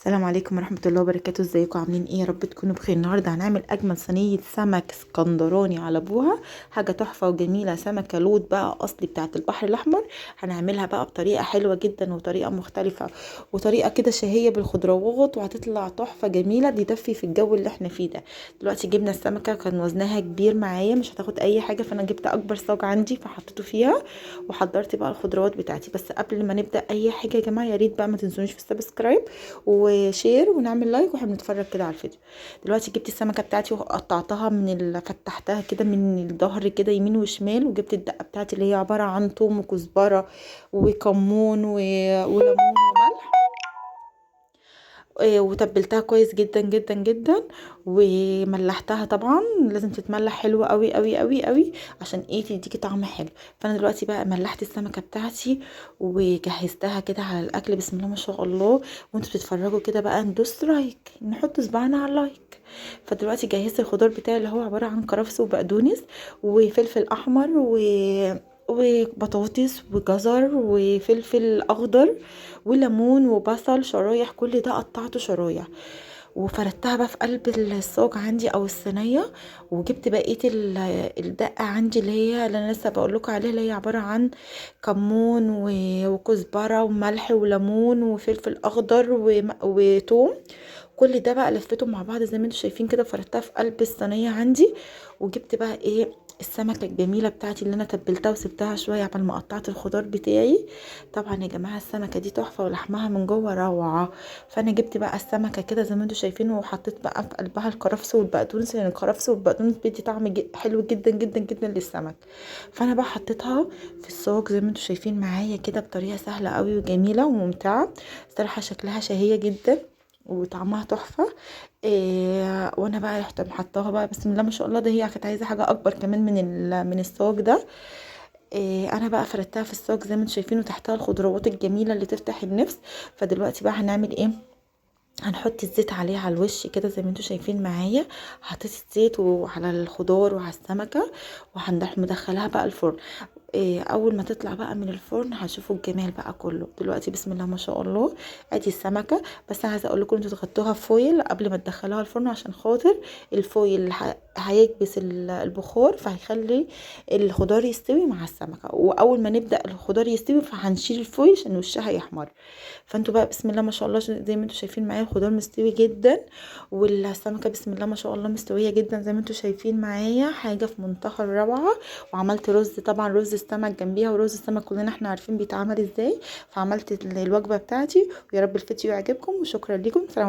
السلام عليكم ورحمة الله وبركاته. ازيكم عاملين ايه؟ يا رب تكونوا بخير. النهارده هنعمل اجمل صينية سمك اسكندراني على ابوها، حاجة تحفة وجميلة، سمكة لوط بقى اصلي بتاعة البحر الاحمر. هنعملها بقى بطريقة حلوة جدا وطريقة مختلفة وطريقة كده شهية بالخضروات، وهتطلع تحفة جميلة دي تدفي في الجو اللي احنا فيه ده. دلوقتي جبنا السمكة، كان وزنها كبير معايا مش هتاخد اي حاجة، فانا جبت اكبر صاج عندي فحطيته فيها وحضرت بقى الخضروات بتاعتي. بس قبل ما نبدأ اي حاجة يا جماعة، يا ريت بقى ما تنسونيش في ال subscribe و share ونعمل like واحنا بنتفرج كده على الفيديو. دلوقتي جبت السمكة بتاعتي وقطعتها فتحتها كده من الظهر كده يمين وشمال، وجبت الدقة بتاعتي اللي هي عبارة عن توم وكزبره وكمون وليمون وملح، وتبلتها كويس جدا جدا جدا وملحتها. طبعا لازم تتملح حلو قوي قوي قوي قوي عشان ايه؟ تديكي طعم حلو. فانا دلوقتي بقى ملحت السمكة بتاعتي وجهزتها كده على الاكل، بسم الله ما شاء الله. وانتوا بتتفرجوا كده بقى ندوس like، نحط صباعنا على ال like. فدلوقتي جهزت الخضار بتاعي اللي هو عبارة عن كرفس وبقدونس وفلفل احمر وبطاطس وجزر وفلفل اخضر وليمون وبصل شرايح، كل ده قطعته شرايح وفردتها بقى في قلب الصاج عندي او الصينية. وجبت بقية الدقة عندي اللي هي اللي انا لسه بقول لكم عليها، اللي هي عبارة عن كمون وكزبره وملح وليمون وفلفل اخضر وتوم، كل ده بقى لفيته مع بعض زي ما انتم شايفين كده، فردتها في قلب الصينية عندي. وجبت بقى ايه السمكة الجميلة بتاعتي اللي انا تبلتها وسبتها شوية قبل ما قطعت الخضار بتاعي. طبعا يا جماعة السمكة دي تحفة ولحمها من جوه روعه. فانا جبت بقى السمكة كده زي ما انتم شايفين، وحطيت بقى في قلبها الكرفس والبقدونس، لان الكرفس والبقدونس بيدي طعم حلو جدا جدا جدا للسمك. فانا بقى حطيتها في الصاج زي ما انتم شايفين معايا كده بطريقة سهلة قوي وجميلة وممتعة، صراحة شكلها شهية جدا وطعمها تحفة. وانا بقى رحت محطاها بقى بسم الله ما شاء الله، ده هي كانت عايزه حاجة اكبر كمان من الصاج ده. انا بقى فردتها في الصاج زي ما انتم شايفين، وتحتها الخضروات الجميلة اللي تفتح النفس. فدلوقتي بقى هنعمل ايه؟ هنحط الزيت عليها على الوش كده زي ما انتم شايفين معايا. حطيت الزيت وعلى الخضار وعلى السمكة، وهنروح مدخلها بقى الفرن. اول ما تطلع بقى من الفرن هتشوفوا الجمال بقى كله. دلوقتي بسم الله ما شاء الله ادي السمكة. بس انا عايزه اقول لكم انتوا تغطوها foil قبل ما تدخلوها الفرن، عشان خاطر ال foil هيكبس البخار، فهيخلي الخضار يستوي مع السمكة. واول ما نبدا الخضار يستوي فهنشيل ال foil عشان وشها يحمر. فانتوا بقى بسم الله ما شاء الله زي ما انتوا شايفين معايا الخضار مستوي جدا، والسمكه بسم الله ما شاء الله مستوية جدا زي ما انتوا شايفين معايا، حاجة في منتهى الروعة. وعملت رز، طبعا رز السمك جنبيها، ورز السمك كلنا احنا عارفين بيتعمل ازاي. فعملت الوجبة بتاعتي، ويا رب الفيديو يعجبكم، وشكرا لكم. سلام.